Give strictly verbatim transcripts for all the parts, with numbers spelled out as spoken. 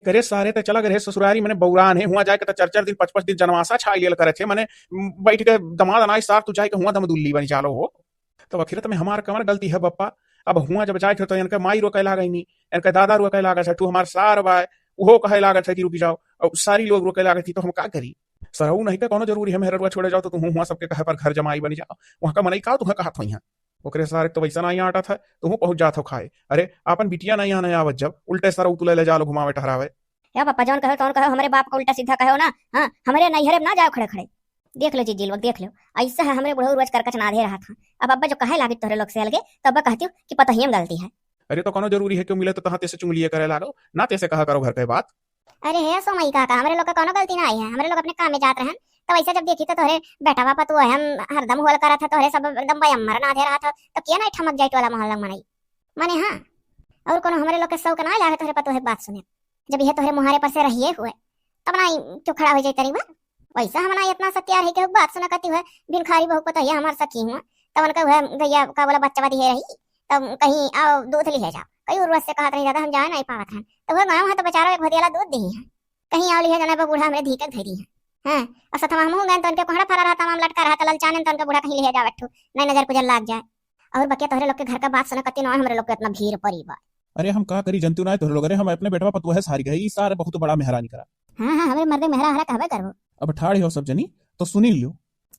करे सारे, ते चला गए रहे ससुरारी, मने बौरान है, हुआ जाए के त चार चार दिन, पाँच पाँच दिन जनवासा छाई लेल करे थे, मने, म, बैठ के दमाद अनाई सार, तू जाए के हुआ दमदुल्ली बनी चालो हो। तब आखिरत में हमार कमर गलती है बप्पा। अब हुआ जब जाए के तो इनके माई रोके लागे नी, इनके दादा रोके लागे थे, तू हमार सार बाय, उहो कहे लागे थे कि रुकी जाओ, और सारी लोग रोके लागे थी, तो हम का करी? सरऊ नहीं के कोनो जरूरी है मेहररुआ छोड़े जाओ, तो तू हुआ सबके कहे पर घर जमाई बनी जाओ, वहाँ का मनई का तुहे कहत होई है? ओकरे सारे तो वैसा नहीं आटा था, तू पहुँच जात हो खाए। अरे, आपन बिटिया नहीं आने आवत जब, उल्टे सरऊ तू ले, ले जालो घुमावे टहरावे। या पापा, जौन कहो तौन कहो, हमरे बाप का उल्टा सीधा कहो ना। हाँ, हमरे नैहरे में ना जाओ खड़े खड़े। देख लो जीजी लोग, देख लो, ऐसा है हमरे बुढ़ऊ रोज करकच नाधे रहा था। अब अब्बा जो कहे लागित तोहरे लोग से अलगे, तो अब्बा कहती हूँ कि पतहिए में गलती है। अरे तो कौनो जरूरी है क्यों मिले तो तहाँ तेसे चुंगलिए करे लागो, ना तेसे कहा करो घर के बात। अरे हे सोमई काका, हमरे लोग का कौनो गलती ना आई है, हमरे लोग अपने काम में जात रहन, तो वैसे जब देखी तो तोहरे बेटवा पतुआ हम हरदम होल करत है, तोहरे सब एकदम बयम्मर नाधे रहा था, तो किया ना ठमक जाए टोला मोहल्ला मनई। मने हाँ, और कोनो हमरे लोग के शौक ना लागे तोहरे पतोहे के बात सुने। जब यह तोहरे मुहारे पर से रहिए हुए, तब ना ई क्यों खड़ा हो जाए तरी बा? वैसा हम ना इतना सत्यार है कि बात सुना करती हुए, भिनखारी बहू पतोहिया हमार सखी हुआ, तब उनका हुए गैया का बोला बच्चा दिए रही, तब कहीं आओ दूध लिहे जाओ, कई उर्वश से कहत रही दादा हम जाए नहीं पावत हैं, तो हुए गाँव है तो बेचारा एक भदियाला दूध दी है, कहीं आओ लिहे जाना बा बूढ़ा हमरे धीके धरी है। हाँ, और सथवा हम हो गए तो उनके कोहड़ा फरा रहा, तमाम लटका रहा, तो ललचाने तो उनके बूढ़ा कहीं लिहे जावे ठू, नहीं नजर कुजर लाग जाए। और बकिया तोहरे लोग के घर का बात सुने कती ना हमरे लोग के इतना भीड़ पड़ी बा। अरे हम का करी जनतू ना है तोहरे लोग, अरे हम अपने बेटवा पतुआ है सारी गए, ई सारे बहुत बड़ा मेहरानी करा। हाँ, हाँ, हमरे मर्दे मेहरा हरा कहबे करबो। अब ठाड़े हो सब जनी, तो सुनी लियो।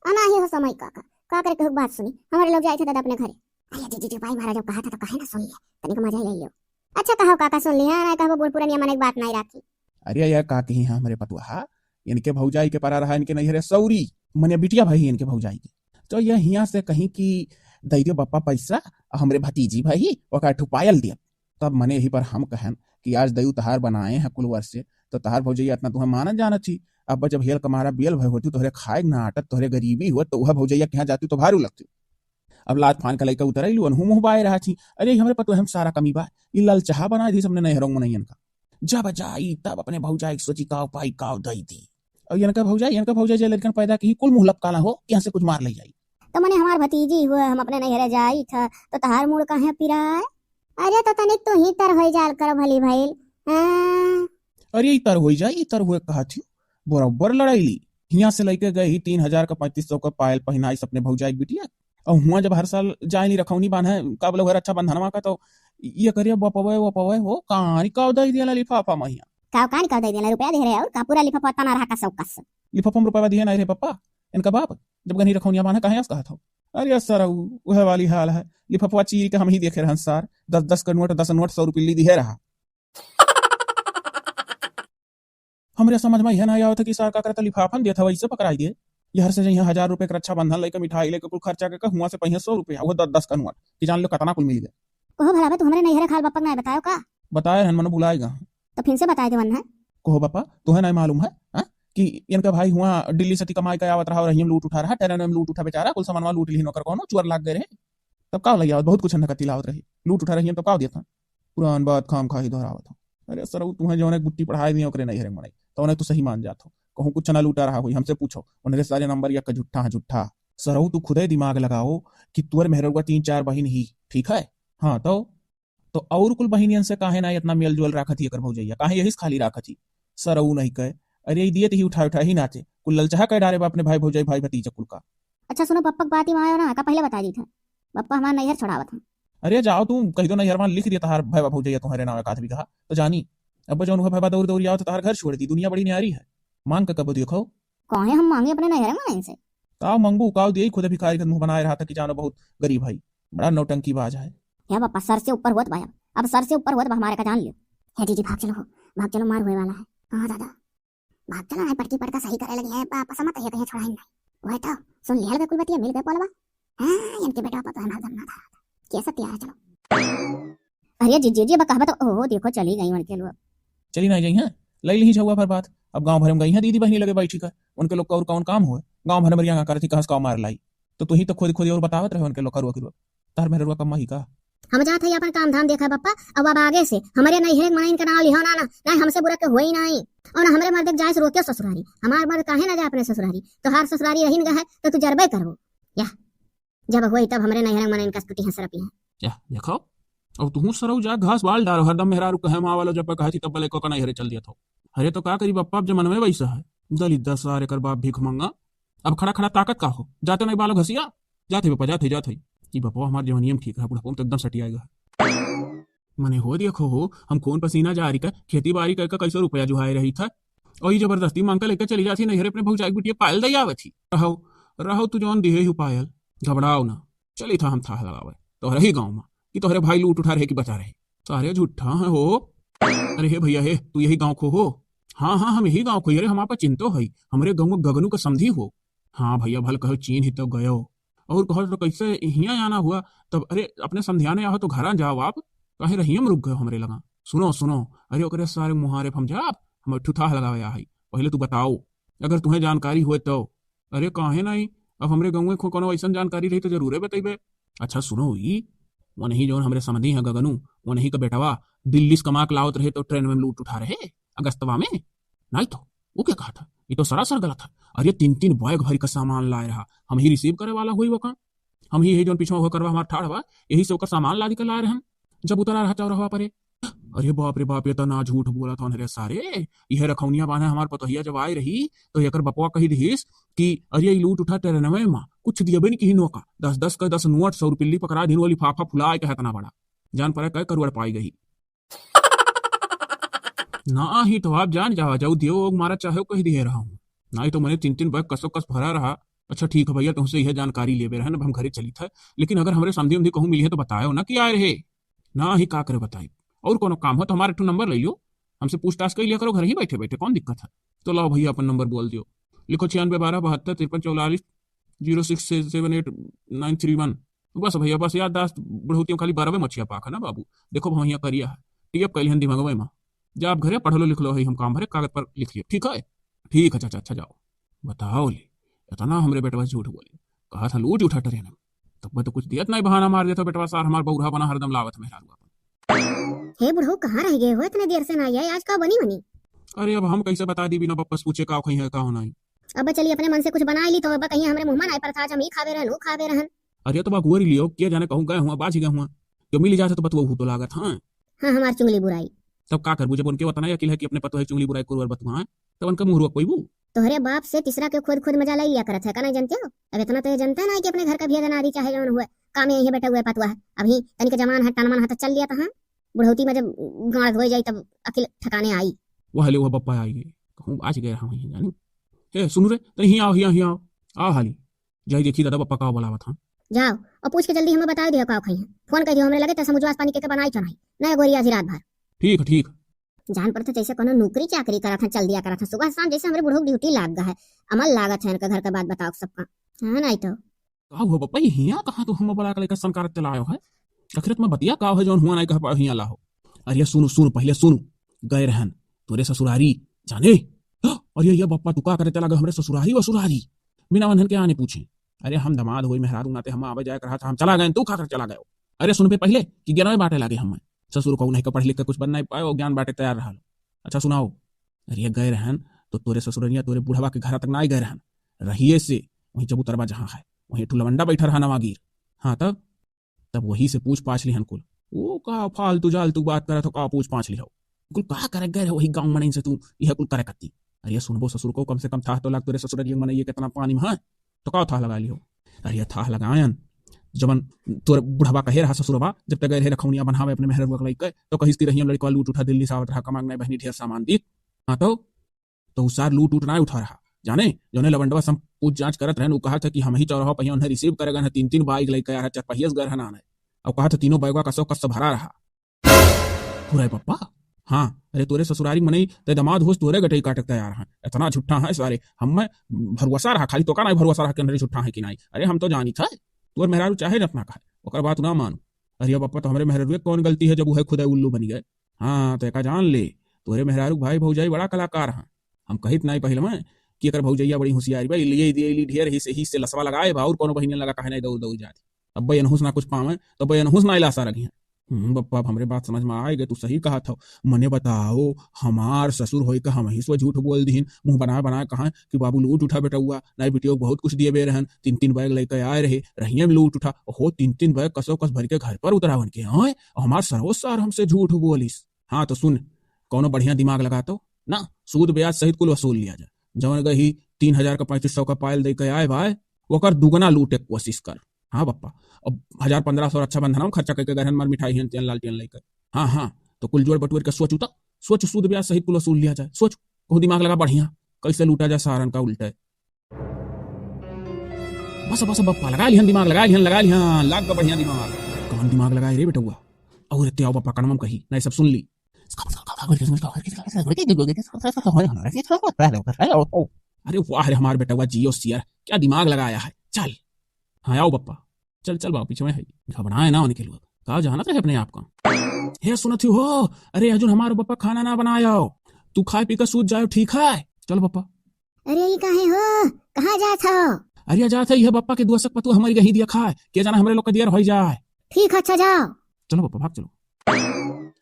अना ही हो समय काका, का करे कहू बात सुनी, हमरे लोग जाए थे दादा अपने घरे। अरे जी, जी, जी, भाई महाराज जब कहा था तो काहे ना सुन लिया, तनिक मजा ही ले लियो। अच्छा कहो काका सुन लिया, ना कहबो बूढ़ पुरनिया मन एक बात नहीं राखी। अरे यार का कही है हमरे पतुआ, इनके भौजाई के परा रहा इनके नैहरे सौरी, मने बिटिया भाई इनके भौजाई के। तो यह हियाँ से कहीं कि दई दे बप्पा पैसा, हमरे भतीजी भाई ओका ठु पायल दिया। तब मने यही पर हम कहन कि आज दई उतहार बनाए हैं कुल वर्ष से, तो तहार भौजैया इतना तुहे मानत जानत थी। अब जब हेल कमारा बियल भय होती, तोहरे खाए ना आटत, तोहरे गरीबी हुआ, तो वह भौजैया के यहाँ जाती तो भारू लगती। अब लात फान का लइका उतर आइलू, अनहू मुँह बाए रहा थी। अरे हमरे पतोहे में सारा कमी बा, ई ललचहा बनाए दी सबने नैहरों मनैयन का। जब जाई तब अपने भौजाई के सोची काव पाई काव दई दी। और इनका भौजाई, इनका भौजाई जे लड़कन पैदा की कुल मुँह लपकाला हो, यहाँ से कुछ मार ले जाई। तो मने हमार भतीजी हुए, हम अपने नैहरे जाई था, तो तहार मूड़ काहे पिराए? अरे तो तनिक तू ही तर होई जाल कर भली भइल। हाँ। अरे ई तर होई जाई, ई तर हुए कहा थी, बराबर लड़ाई ली। हियाँ से लइके गए ही तीन हजार का पैंतीस सौ का पायल पहिनाई अपने भौजाई के बिटिया। और हुआं जब हर साल जाए नहीं रखौनी बांधे, का बोले हुए रक्षाबंधनवा का, तो ये करिए बपवे वपवे हो, कहानी काव दई दिया लिफाफा में हियाँ। काव कहानी काव दई दिया, रुपया दे रहे और का पूरा लिफाफा तना रहा का सौ कस। लिफाफा में रुपया दिए नहीं रहे पप्पा, इनका बाप जब गनी रखौनिया बांधे काहे अस कहत हो? अरे सर, उ-, उहे वाली हाल है, लिफाफा चीर के हम ही देखे रहन सार, दस दस का नोट, दस नोट सौ रुपये ली दिए रहा। हमरे समझ में यह ना आवत है कि सार का करता लिफाफन देत हवा, इसे पकड़ाई दे। यहर से जइहे हजार रुपये के रक्षाबंधन लेके मिठाई लेके कुल खर्चा के हुआ से पहिए सौ रुपया, वो दस दस का नोट कि जान लो कतना कुल मिल गए। कहो भला बे, तू हमरे नैहरे खाल बप्पा के नाय बतायो का? बताए हन, मनो भुलाए गा। तो फिर से बताए देवन है। कहो बप्पा, तुहे नाय मालूम है, हाँ? कि इनका भाई हुआ दिल्ली से ती कमाई के आवत रहा और यहीं लूट उठा रहा, ट्रेन में लूट उठा बेचारा, कुल सामानवा लूट लिहिन ओकर कोनो चोर लाग गए रहे। तब का लग आवत, बहुत कुछ नकती लावत रही, लूट उठा रही, हम तब का देत हन? पुरान बात खाम खा ही दोहरावत हूँ। अरे सरऊ, तुहे जौन एक बुट्टी पढ़ाई दिए ओकरे नैहरे मनई, तो उन्हें तू सही मान जात हो। कहूँ कुछ ना लूटा रहा हुई, हमसे पूछो, उन्हें सारे नंबर यक्का झूठा है, झूठा। सरऊ, तू खुदे दिमाग लगाओ कि तुअर मेहररुआ तीन चार बहिन ही, ठीक है? हाँ, तो, तो और कुल बहिनियन से काहे ना इतना मेल जोल राखत ही एकर भौजैया? काहे यही से खाली राखत ही? सरऊ नहीं कहे, अरे, ई दिए तो ही उठा उठा ही नाचे। कुल ललचहा कह डारे बा अपने भाई भौजाई, भाई भतीजा कुल का। अच्छा सुनो, पप्पा के बात ही में आयो ना, का पहले बता दी था। पप्पा हमार नैहर छोड़ावत हैं। अरे जाओ, तू कह दो नैहर वहाँ लिख दिया तहार भाई भौजैया तुम्हारे नाम एक आदमी कहा, तो जानी। अब जौन हुआ भाई दौड़ दौड़ आओ तो तहार घर छोड़ दी, दुनिया बड़ी न्यारी है। मांग के कब देखो। काहे हम मांगे अपने नैहर में इनसे? काव मांगबू, काव दिए, खुद भिखारी के मुंह बनाए रहा था कि जानो बहुत गरीब है, बड़ा नौटंकीबाज है। हे पप्पा, सर से ऊपर होत बा, अब सर से ऊपर होत बा हमारे का, जान लियो। हे जीजी, भाग चलो हो, भाग चलो, मार हुए वाला है। हाँ दादा, भाग चलो, नहीं पटकी पटका सही करे लगी है, वापस मत आइए, कहीं छोड़ाई नहीं। वही तो, सुन लिया लगे कुल बतिया, मिल गए पोलवा। हाँ, इनके बेटवा पर तो हमारा दम ना था। कैसा तैयार है, चलो। अरे जीजी जी, अब कहबे तो, ओहो, देखो, चली गई उनके लोग। चली नहीं गई हैं, लई ली झउआ भर बात। अब गाँव भर में गई हैं दीदी बहिनी लगे बैठी का, उनके लोग का और कौन काम हुए? गाँव भर में रिया करत ही, कहाँ से काव मार लाई? तो तू ही तो खुद खुद और बतावत रहे उनके लोग का रुआ के रुआ। तार मेहररुआ कम्मा ही का? हम जात है अपन काम धाम देखा पप्पा, अब, अब आगे से हमरे नैहरे के मनई इनका नाव लिहो ना, ना, ना हमसे बुरा के होई नहीं, और ना हमरे मर्द के जाए से रोके ससुरारी। हमार मर्द काहे ना जाए अपने ससुरारी? तोहार ससुरारी रही न गए है तो तू जरबे करबो। या, जब होई तब हमरे नैहरे के मनई इनका टूटी हंस रपी है। या, देखो, अब तुहूँ सरऊ जा घास बाल डारो, हरदम मेहरारू कहे माँ वालो जब कहे थी तब लइको का नैहरे चल दिया था। अरे तो का करी बप्पा, अब जमानवे वैसा है। दलिद्दर सार एकर बाप भीख मंगा। अब खड़ा खड़ा ताकत का हो, जाते नहीं बालो घसिया, जाते बप्पा, जाते, जाते। ई बप्पा हमार जवानियम ठीक रहा, बुढ़ापा में तो एकदम सटिया गया। मने हो देखो हो, हम खून पसीना जारी का खेती बाड़ी करके कैसे रुपया जुहाए रही था, और ई जबरदस्ती मांग के लेके चली जाती नैहरे अपने भौजाई के बिटिया पायल दे आवत ही। रहो, रहो तू जौन दिहे ही पायल, घबराओ ना, चली था हम थाह लगावे तोहरे ही गाँव में कि तोहरे भाई लूट उठा रहे कि बचा रहे। सारे झूठा है हो। अरे हे भैया हे, तू यही गाँव को हो? हाँ हाँ, हम यही गाँव को ही। अरे हम आपा चिंतो है, हमरे गाँव में गगनू का समधी हो। हाँ भैया, भल कहो चीन ही तो गयो। और कहो तो कैसे हियाँ आना हुआ? तब अरे अपने समधियाने आहो तो घरा जाओ आप, काहे रहियम रुक गयो हमरे लगा? सुनो सुनो, अरे ओकरे सारे मुहारे पे हम जाब, हम ठुठाह लगावे आ हई। पहले तू बताओ, अगर तुम्हें जानकारी हुए तो। अरे काहे नहीं, अब हमरे गाँव में को-, कोनो ऐसन जानकारी रही तो जरूरे बतइबे। अच्छा सुनो ई, वनही जौन हमरे समधी है गगनू, वनही का बेटवा दिल्ली से कमा के लावत रहे तो ट्रेन में लूट उठा रहे अगस्तवा में। नहीं तो, वो क्या कहा था? ये तो सरासर गलत है। अरे तीन तीन बैग भरी का सामान लाए रहा, हम ही रिसीव करे वाला हुई वो का। हम ही, ही जौन पीछवा हुआ करवा हमार ठाड़ बा, यही से ओकर सामान लादि के लाए रहन, जब उतरा रहा चौराहा परे। अरे बाप रे बाप, ये तो ना झूठ बोला था रे सारे। यह रखौनिया बान्हे हमार पतोहिया जब आए रही, तो एकर बपवा कही दिहिस कि अरे ई लूट उठा ट्रेनवे मा, कुछ दियबे नहीं किही नोका। दस दस का दस नोट, सौ रुपये पकड़ा दिन, वो लिफाफा फुला के इतना बड़ा। जान पड़ा कै करुअर पाई गई। ना ही तो आप जान जावा जाऊ, दियो ओग मारा चाहे कही दिए रहा हूँ। ना ही तो मैंने तीन तीन बैग कसो कस भरा रहा। अच्छा ठीक है भैया, तुमसे यह जानकारी लेबे रहन, अब हम घरे चली था, लेकिन अगर हमरे समधी उमधी कहूँ मिली है तो बतायो ना कि आए रहे। ना ही का करे बताई, और कोनो काम हो तो हमारे एक ठो नंबर ले लियो, हमसे पूछताछ कर लिया करो घर ही बैठे बैठे, कौन दिक्कत है? तो लाओ भैया अपन नंबर बोल दियो, लिखो छियानवे बारह बहत्तर तिरपन चौवालीस zero six seven eight nine three one. बस भैया बस, याददाश्त बुढ़ौतियों खाली बारहवें मछिया पाक है ना बाबू। देखो भैया करिया है, टीएफ कैलिहन दिमागवे में। जा आप घरे पढ़ लो लिख लो है, हम काम भरे कागज पर लिख लियो, ठीक है? ठीक है चाचा, अच्छा जाओ। बताओ ले, इतना हमरे बेटवा झूठ बोले, कहा था लूट उठा ट्रेन में, तब तो कुछ दियत नहीं, बहाना मार देता बेटवा सार, हमार बौरहा बना हरदम लावत मेहरारू अपन। हे बुढ़ऊ, कहाँ रह गए हो इतने देर से ना आए, आज का बनी बनी? अरे अब हम कैसे बता दी बिना बप्पस पूछे का खई है का नहीं। अब चलिए अपने मन से कुछ बना ली तो अब कहीं हमरे मुँह में नहीं पड़ता, आज हम ही खावे रहन, वो खावे रहन। अरे तो बकुअर लियो, क्या जाने कहूँ गए हुआ, बाझ गए हुआ, जो मिल जाता तो बतुआ हूँ तो लागत, हाँ। हाँ, हमार चुंगली बुराई। तब का करबू, जब उनके उतना अकिल है कि अपने पतोह के चुंगली बुराई कुरुअर बतुआए, तब उनका मुँह रोक पइबू? तोहरे बाप से तीसरा के खोद खोद मजा ले लिया करत है, का नहीं जानते हो? अब इतना तो ये जानते ना कि अपने घर का भी अनादि चाहे जौन हुए, कामे यही बैठा हुआ है पतुआ है। अभी तनिक जवान है, टनमन है तो चल लिया तो हाँ, बुढ़ौती में जब गांड़ धोए जाई तब अकिल ठिकाने आई। वह ले वह बप्पा आई गए, कहूँ बाझ गए रहा वहीं जानी। हे सुनू रे, तनी हियाँ आओ, हियाँ, हियाँ आओ, आओ हाली। जाई देखी दादा बप्पा का बोलावत हाँ। जाओ और पूछ के जल्दी हमें बताई दियो का खाई है। फोन कर दियो हमरे लगे तो समझवास पानी के, के बनाई तो नहीं। नहीं गोरी आधी रात भर। ठीक है, ठीक। जान पड़ता जैसे कोनो नौकरी चाकरी करत है, चल दिया करत है। सुबह शाम जैसे हमरे बुढ़ऊ की ड्यूटी लाग गा है। अमल लागत है इनका घर का बात बताओ सबका। हाँ नहीं तो। का हो बप्पा, ये हियाँ कहाँ तू हम बड़ा के लेकर संकारत चला आयो है? आखिरत में बतिया का है जौन हुआ नहीं कह पा हियाँ लाहो। अरे सुनु, सुनु, पहले सुनु। गए रहन तोरे ससुरारी, जाने? अरे ये बप्पा, तू का करे चला गए हमरे ससुरारी वसुरारी? बिना वंधन के आने पूछे। अरे हम दमाद होई, मेहरारू नाते हम आवे जाए रहा था, हम चला गए, तू का करे चला गए? अरे सुन बे पहले कि गिरवे बाटे लागे हम। ससुर को नहीं का पढ़ लिख के कुछ बन नहीं पाए, ज्ञान बाटे तैयार रहा। अच्छा सुनाओ। अरे गए रहन तो तोरे ससुरनिया तोरे बुढ़वा के घर तक ना गए रहन। रहिए से वहीं चबूतरवा जहाँ है, वहीं एक ठो लवंडा बैठा रहा नवागीर। हाँ तब, तब वही से पूछ पाछ लिहन कुल। वो का फालतू जालतू बात करत हो, का पूछ पाछ लिहो? कुल का करे गए रहो वही गाँव मनइन से तू, यह कुल करे कत्ती? अरे सुनबो ससुर को, कम से कम थाह तो लाग तोरे ससुर के मनइये कितना पानी में है, तो का थाह लगा लिहो? अरे थाह लगायन, जबन तोर बुढ़वा कहे रहा ससुरवा, जब तक गए रहे रखौनिया बनावे अपने मेहररुआ के लइके, तो कहिस कि रहियम लड़कवा लूट उठा दिल्ली से आवत रहा, कमांग नहीं बहनी ढेर सामान दी। हाँ तो, तो उ सार लूट उठ ना उठा रहा। जाने, जौने लवंडवा से हम पूछ जांच करत रहन, उ कहा था कि हम ही चौराहा पहिया उन्हें रिसीव करे गए हैं, तीन तीन बाइक लइके आ रहा, चार पहिया से गए रहन आने। और कहा था तीनों बैगवा कसो कस भरा रहा। खुराई पप्पा? हाँ, अरे तोरे ससुरारी मनई, ते दमाद होस तोरे गटई काटे तैयार हैं। इतना झूठा है सारे, हम में भरोसा रहा, खाली तोका नहीं भरोसा रहा कि अंदर झूठा है कि नहीं। अरे हम तो जानी था, तोर मेहरारू चाहे जतना कहे, ओकर बात ना मानू। अरे पप्पा तो हमरे मेहरारू के कौन गलती है जब वह खुद उल्लू बन गए? हाँ, तो एका जान ले, तोरे मेहरारू के भाई भौजाई बड़ा कलाकार हैं। हम कहित नाई पहिले में कि एकर भौजैया बड़ी होशियारी बा, ई लिए दिए, ई ढेर ही से, ही से लसवा लगाए बा, और कोनो बहिनियन लगा काहे नाई दौड़ दौड़ जात। अब बे अनहुस ना कुछ पावे, तो बे अनहुस ना इलासा रखी हैं। हम्म, बप्पा, अब हमरे बात समझ में आए गए, तू सही कहत हौ। मने बताओ, हमार ससुर होई का हम ही सो झूठ बोल दिहिन, मुंह बनाए बनाए कहा कि बाबू लूट उठा बेटउआ, नाई बिटियो बहुत कुछ दिए बे रहन, तीन तीन बैग लेके आए रहे, रहिए में लूट उठा, हो तीन तीन बैग कसो कस भर के घर पर उतरावन के, हाँ, हमार सरोज सार हमसे झूठ बोलिस। हाँ तो सुन, कौनो बढ़िया दिमाग लगा तो ना, सूद ब्याज सहित कुल वसूल लिया जाए। जौन गही तीन हजार का पैंतीस सौ का पायल दे के आए भाई, ओकर दुगना लूटे के कोशिश कर। हाँ बप्पा, अब हजार पन्द्रह सौ रक्षाबंधन में खर्चा करके गरहन मार मिठाई हेन तेन लालटेन लेकर। हाँ हाँ, तो कुल जोड़ बटोर के सोच उता, सोच सूद ब्याज सहित कुल वसूल लिया जाए। सोच, कहूँ दिमाग लगा बढ़िया, कैसे लूटा जाए सारन का उल्टे। बस बस बप्पा, लगा लिहन दिमाग, लगा लिहन, लगा लिहन, लाग का बढ़िया दिमाग। कौन दिमाग लगाए रे बेटउआ? और ते आओ बप्पा, कनमम कही, नहीं सब सुन ली। अरे वाह रे हमार बेटउआ, जियो सियर, क्या दिमाग लगाया है। चल, हाँ आओ बप्पा, चल चल बाबू, पीछे में है, घबराए ना उनके लोग, का जानत रहे अपने आप का। हे सुनत ही हो, अरे अर्जुन हमार बप्पा खाना ना बनायो, तू खाए पी के सूत जायो, ठीक है? चल बप्पा। अरे ई काहे हो, कहाँ जात हो? अरे जात है यह बप्पा के दुआ सक पतु हमारी गही दिया खाए, के जाना हमरे लोग का दियर होई जाए। ठीक है, अच्छा जाओ। चलो बप्पा भाग चलो।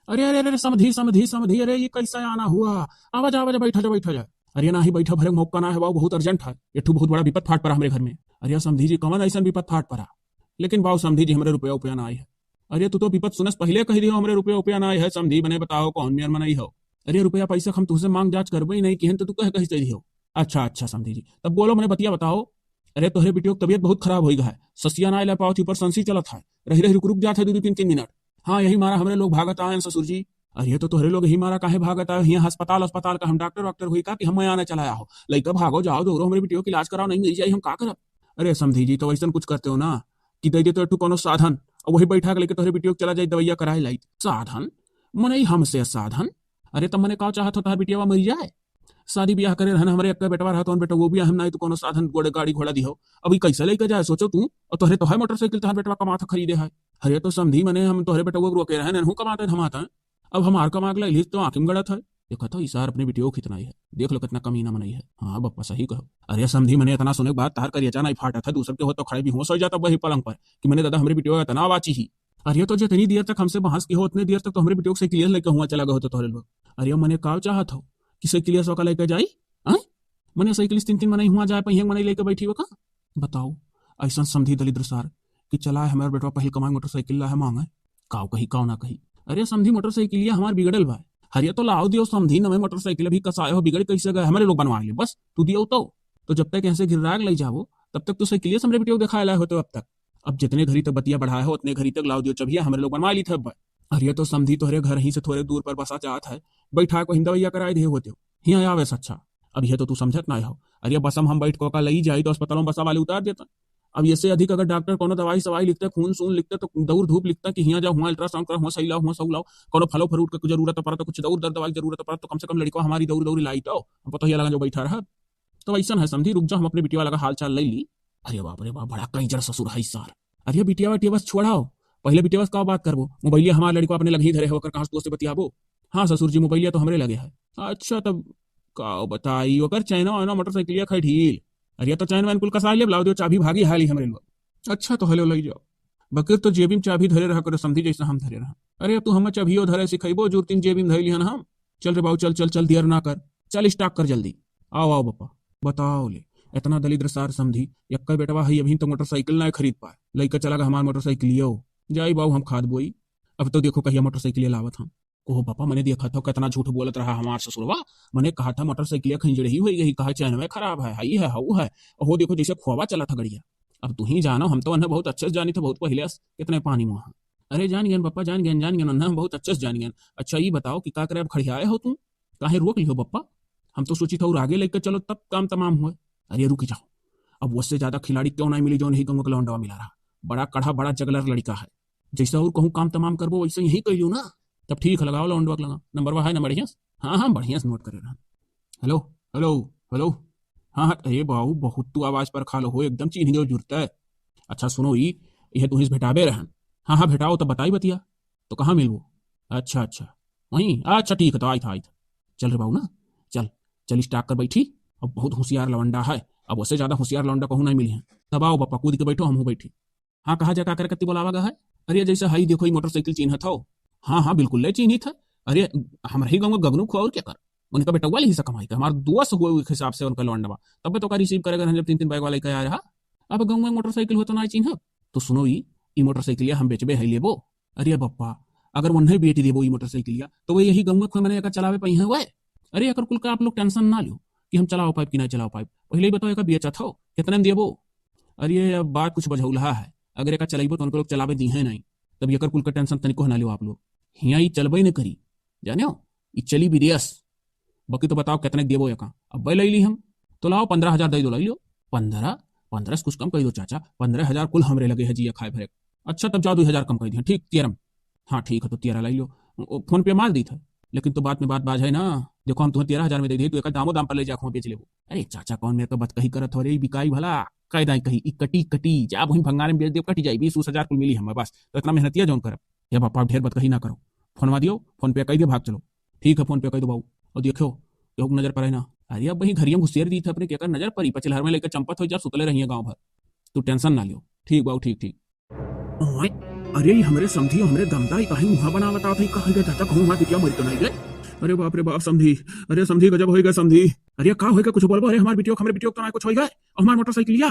अरे अरे अरे समधी समधी समधी, अरे ये कैसा आना हुआ? आवा जा आवा जा, बैठा जा बैठा जा। अरे नाही बैठा भरे मौका ना है बाबू, बहुत अर्जेंट है, एक ठो बहुत बड़ा विपद फाट पड़ा हमरे घर में। अरे समधी जी कवन ऐसन विपद फाट पड़ा? लेकिन बाबू समधी जी हमरे रुपया उपया ना आई है। अरे तू तो विपद सुनस पहले कह दियो हमरे रुपया उपया ना आई है। समधी मने बताओ कौन मेर मनई हो? अरे रुपया पैसा हम तुझसे मांग जांच करबे ही नहीं किहन तो तू कह कही से दियो। अच्छा अच्छा समधी जी, तब बोलो मने बतिया बताओ। अरे तोहरे बिटियो की तबीयत बहुत खराब होई है, ससिया ना आइला पावत ही, ऊपर संसी चलत है, रही रही रुक रुक जात है दो दो तीन तीन मिनट। हाँ यही मारा हमरे लोग भागत आए हैं ससुर जी। अरे तो तोहरे लोग यही मारा काहे भागत आए? यहाँ अस्पताल अस्पताल का हम डॉक्टर वॉक्टर हुई का कि हम आने चला आया हो? लइका भागो जाओ दौड़ो हमरे बिटियो की इलाज कराओ, नहीं मिल जाई हम का करब? अरे समधी जी तो ऐसन कुछ करते हो ना कि दे देते हो कोनो साधन और वही बैठा के लेके तोहरे बिटियो के चला जाई दवाइया कराए लाई। साधन? मने हमसे साधन? अरे तब मने का चाहत हो तोहर बिटिया मर जाए? शादी ब्याह करे रहन हमरे एक बेटवा रहा तो बेटा वो भी हम ना तो कोनो साधन गोड़े गाड़ी घोड़ा दिहो। अभी कैसे लेके जाए सोचो तू, और तोहरे तो है मोटरसाइकिल तोहर बेटवा कमात खरीदे है। अरे तो समधी मने हम तोहरे बेटवा रोके रहन हूँ कमाते धमाता। अब हमार कमा के ली तो आँख में गड़त है। देखा तो इसार अपने बिटियो खितना ही है, देख लो कितना कमीना मनई है। हाँ बप्पा सही कहो। अरे समधी मने इतना सुने के बाद तार करिया जाना ही फाटत है, दूसर के हो तो खड़े भी होश हो जाता वही पलंग पर कि मने दादा हमरे बिटियो इतना बाची ही। अरे तो जितनी देर तक हमसे बहस की हो उतने देर तक तो हमरे बिटियो के साइकिलिया लेके हुआ चला गए होते तोहरे लोग। अरे मने का चाहत हो कि साइकिलिया सो का लेके जाई? आय? मने साइकिल तीन तीन मनई हुआ जाए पाई, एक मनई लेके बैठी हो का? बताओ, ऐसा समधी दलिद्र सार कि चलाए हमार बेटवा पहिल कमाए मोटरसाइकिल लाए मांगे, काव कही काव ना कही। अरे समधी मोटरसाइकिलिया हमार बिगड़ल बा। अरे तो लाओ दियो समधी नवे मोटरसाइकिल अभी कसाए हो, बिगड़ कैसे गए, हमारे लोग बनवा ले बस, तू दियो तो। तो जब तक ऐसे गिर्राग ले जावो तब तक तो साइकिलिया से हमरे बिटियो दिखाए लाए होते अब तक। अब जितने घड़ी तक बतिया बढ़ाए हो उतने घड़ी तक लाओ दियो चबिया हमरे लोग बनवा ली थे अब। अरे तो समधी तोहरे घर ही से थोड़े दूर पर बसा जात है, बैठा को हिंदवैया कराए दे होते हो, हिया आवे से अच्छा। अब यह तो तू समझत ना हो। अरे बस हम, हम बैठ को का लई जाई तो अस्पतालों बसा वाले उतार देता। अब इससे अधिक अगर डॉक्टर कोनो दवाई सवाई लिखते, खून सून लिखते तो दौड़ धूप लिखता कि हिया जाओ, हुआ अल्ट्रासाउंड करो, हुआ सही लाओ, हुआ सही लाओ, कोनो फलो फ्रूट का जरूरत पड़ता, कुछ दौड़ दर दवाई जरूरत पड़ता तो कम से कम लड़का हमारी दौड़ दौड़ी लाई तो हम पतोहिया लगा जो बैठा रहा। तो ऐसा है समधी, रुक जा हम अपने बिटिया लगा हाल चाल ले ली। अरे बाप रे बाप, बड़ा कंजर ससुर है सार। अरे बिटिया बिटिया बस छोड़ाओ, पहले बिटिया बस का बात करबो, मोबाइलिया हमार लड़का अपने लगे ही धरे हो, ओकर कहाँ से दोस्त से बतियाबो? हाँ ससुर जी, मोबाइलिया तो हमरे लगे है। अच्छा तब का बताई, ओकर चैनवा वैनवा मोटरसाइकिलिया खाई ढील। अरे तो चैन वैन कुल कसा ले, लाओ दियो चाबी भागी हाली हमरे लोग। अच्छा तो हेलो लई जाओ, बकिर तो जेबी में चाबी धरे रहा करो समधी जैसे हम धरे रहा। अरे अब तू हम चाबियो धरे सिखैबो, जूर तीन जेबी में धरे लिहन हम। चल रे बाबू चल चल चल, देर ना कर, चल स्टार्ट कर जल्दी। आओ आओ बप्पा, बताओ ले, इतना दलिद्र सार समधी, यक्का बेटवा है अभी तो मोटरसाइकिल ना खरीद पाए, लइका चला गा हमार मोटरसाइकिलियो। जाई बाबू हम खाद बोई, अब तो देखो कहिया मोटरसाइकिल लावत हम। कोहो बप्पा, मने देखा था कितना झूठ बोलत रहा हमार ससुरवा। मने कहा था मोटरसाइकिल खंजड़े ही होई गई, कहा चैन में खराब है, हई है, हऊ है। ओहो देखो जैसे खोवा चला था गड़िया। अब तू ही जानो, हम तो उन्हें बहुत अच्छे से जानी थे, बहुत पहले से कितने पानी मुँह। अरे जान गयन बप्पा, जान गयन, जान गयन, उन्हें हम बहुत अच्छे से जान गयन। अच्छा ये बताओ कि का करे अब खड़ियाए हो तू? काहे रोक लिहो बप्पा? हम तो सोची था और आगे लेके चलो तब काम तमाम हुए। अरे रुक जाओ, अब उससे ज्यादा खिलाड़ी क्यों ना मिली जो नहीं गंगो के लौंडवा मिला रहा। बड़ा कड़ा, बड़ा जगलर लड़का है। जैसे और कहूँ काम तमाम करबो वैसे यही कह ना। तब ठीक है, लगाओ लौंडवा के लगा। नंबर है ना बढ़िया से? हाँ हाँ, बढ़िया से नोट करे रहा। Hello hello hello. हाँ हाँ, अरे बाबू बहुत तू आवाज पर खा लो हो, एकदम चीन्ही जो जुड़ता है। अच्छा सुनो ई, यह तुहिस भेटाबे रहन। हाँ हाँ भेटाओ, तब बताई बतिया। तो कहाँ मिलबो? अच्छा अच्छा, वहीं, अच्छा ठीक है, तो आई था आई था। चल रे बाबू ना, चल चल स्टार्ट कर बैठी। अब बहुत होशियार लवंडा है, अब उससे ज्यादा होशियार लवंडा कहूँ नहीं मिली है। तब आओ बप्पा, कूद के बैठो, हम हूँ बैठी। हाँ कहा जा, का करे कत्ती बोलावा गा है? अरे जैसे हई देखो, ई मोटरसाइकिल चीन्हत हो? हाँ, हाँ, बिल्कुल ले चीन्हित है। अरे, हमरे ही गाँव में गगनू खुआ और केकर? उनका बेटवा लिहिस कमाई के, हमार दोस्त हुए एक हिसाब से उनका लौंडवा। तब तो का रिसीव करे अगर हम जब तीन तीन बैग वाला लेके आए रहा। अब गाँव में मोटरसाइकिल हो तो ना चीन्हब। तो सुनो ई, ई मोटरसाइकिलिया हम बेचबे है लेबो। अरे बप्पा, अगर वन्हे बेच देबो ई मोटरसाइकिलिया, तो वो यही गाँव में कोई मने एका चलावे पाई है वह? अरे एकर कुल का आप लोग टेंशन ना लियो कि हम चलाओ पाइब कि ना चलाओ पाइब। पहले ही बताओ, एका बेचत हो, कितने में देबो? अरे अब बात कुछ बझौलहा है, अगर एका चलाइबो तो उनको लोग चलावे दी है नहीं। तब एकर कुल का टेंशन तनिको ना लियो आप लोग। हियाँ ई चलबे न करी, जाने हो, ई चली विदेश। बाकी तो बताओ कितने देबो एका? अब ले ली हम, तो लाओ पन्द्रह हजार दे दो, ले लियो। पन्द्रह? पन्द्रह से कुछ कम कर दो चाचा, पन्द्रह हजार कुल हमरे लगे है जिया खाए भरे। अच्छा तब जाओ दो हजार कम कर दिया, ठीक तेरह। हाँ ठीक है, तो तेरह ले लियो। ओ, फोन पे मार दी था, लेकिन तो बात में बात बाज है ना। देखो हम तुम्हें तेरह हजार में दे दी, तू एक दामो दाम पर ले जा, बेच लेबो। अरे चाचा कौन मेरे को बतकही करत हो रे, ई बिकाई भला? कह दाई कही, ई कटी, कटी, जा वहीं भंगार में बेच दे, कट जाई, बीस उस हजार कुल मिली हमें बस, तो इतना मेहनतिया जौन करब। हे बापा ढेर बतकही ना करो, फोनवा दियो, फोन पे कह दे, भाग चलो। ठीक है फोन पे कह दो बाबू। और देखो केहू के नजर पड़े ना। अरे अब वहीं घरिया में घुसेर दी था अपने, केकर नजर पड़ी, पचलहर में लेकर चंपत हो जा, सुतले रहिए गाँव भर। तू टेंशन ना लियो। ठीक बाबू, ठीक, ठीक। ओए, अरे ई हमरे समधी, हमरे गमदा, ई काहे मुँह बनावत आवत है, कहाँ गए दादा, कहूँ हमार बिटिया मर तो नहीं गए? अरे बाप रे बाप समधी, अरे समधी गजब होई गए समधी। अरे का होई गए कुछ बोलबो? अरे हमार बिटियो, हमरे बिटियो तो ना कुछ होई गए, हमार मोटरसाइकिलिया।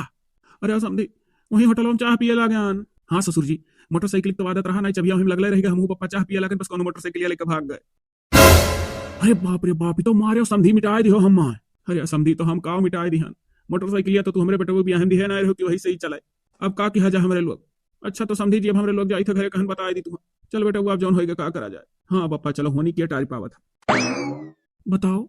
अरे समधी, वहीं होटल में चाह पिए लागे आन। हाँ ससुर जी, मोटरसाइकिल तो आदत रहा नहीं, चबिया वहीं लगले रह गए, हमहू पप्पा चाह पिए लागे, बस कोनो मोटरसाइकिलिया लेके भाग गए। अरे बाप रे बाप, ई तो मारे समधी मिटाए दिहो हमार। अरे समधी तो हम काव मिटाए दिहन, मोटरसाइकिलिया तो तू हमरे बेटवा बियाहन दिहे ना रहो कि वही से ही चलाए। अब का किहा जा हमरे लोग। अच्छा तो समधी जी अब हमरे लोग जाई थे घरे, कहन बताए दी तू। चल बेटा वो अब जौन होएगा का करा जाए। हाँ पप्पा चलो होनी के टारी पावत है। बताओ,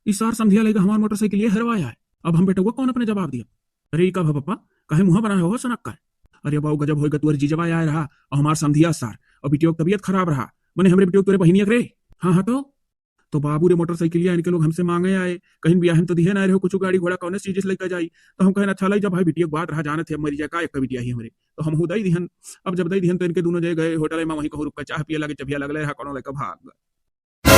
ई सार समधिया लेके हमार मोटरसाइकिलिया हरवाया है, अब हम बेटवा कौन अपने जवाब दिया? अरे ई का भा पप्पा, काहे मुँह बनाए हो सनक का? अरे बाऊ गजब होएगा, तुअर जीजवा आए रहा और हमार समधिया सार, और बिटियो की तबीयत खराब रहा, मने हमरे बिटियो की तोरे बहिनिया के रे। हाँ हाँ तो तो बाबू रे मोटरसाइकिलिया इनके लोग हमसे मांगे आए, कहीं बियाहन तो दिहे ना रहो कुछ गाड़ी घोड़ा कौन चीज से लेकर जाई। तो हम कहन अच्छा लाई जब भाई बिटिया की बात रहा, जानत है मरी जाए का एक बिटिया ही हमरे, तो हम हूँ दई दिहन। अब जब दई दिहन तो इनके दोनों जगह गए होटल में, वहीं कहूँ रुक के चाह पिए लगे, चबिया लगले रहा कोनो लेकर भाग गए।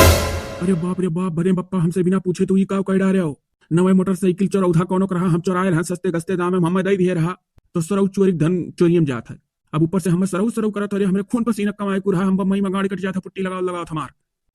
अरे बाप रे बाप, बड़े बप्पा हमसे बिना पूछे तू ई का कह डारे हो? नवे मोटरसाइकिल चोरौधा कोनो के रहा, हम चोराए रहा सस्ते गस्ते दाम में हमें दई दिए रहा, तो सरऊ चोरी धन चोरी में जात है। अब ऊपर से हमें सरऊ सरऊ करत हो रे, हमरे खून पसीना कमाए कुल रहा, हम बम्बई में गाड़ी कट जात है पुट्टी लगाओ लगाओ हमार।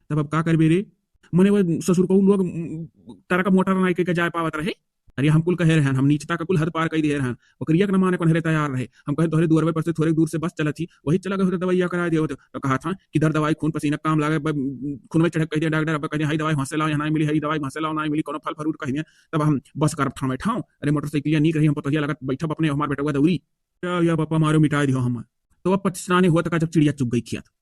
तब अब का करबे रे? मने वो ससुर को लोग, उम, तरह का मोटर ना के जाए पावत रहे। अरे हम कुल कहे रहन, हम नीचता का कुल हद पार कर दिए रहन। ओकरिया के न माने को नहरे तैयार रहे। हम कहे तोहरे दुआरवे पर से थोड़े दूर से बस चलत ही, वही चला गए होते दवाइया करा दिए होते। तो कहा था कि दर्द दवाई खून पसीना काम लागे, ब-, खून में चढ़क कह दिया डॉक्टर, अब कह दिया, "हई दवाई वहाँ से लाओ, यहाँ नहीं मिली, हई दवाई वहाँ से लाओ, नहीं मिली, कोनो फल फ्रूट कह दिया।" तब हम बस करब ठामे ठाव। अरे मोटरसाइकिलिया नीक रही, हम पतोहिया लगत बैठब अपने, हमार बेटवा दौरी। या, या पापा मारो मिटाए दियो हम। तो अब पछताने हुआ तो का जब चिड़िया चुग गई खिया था।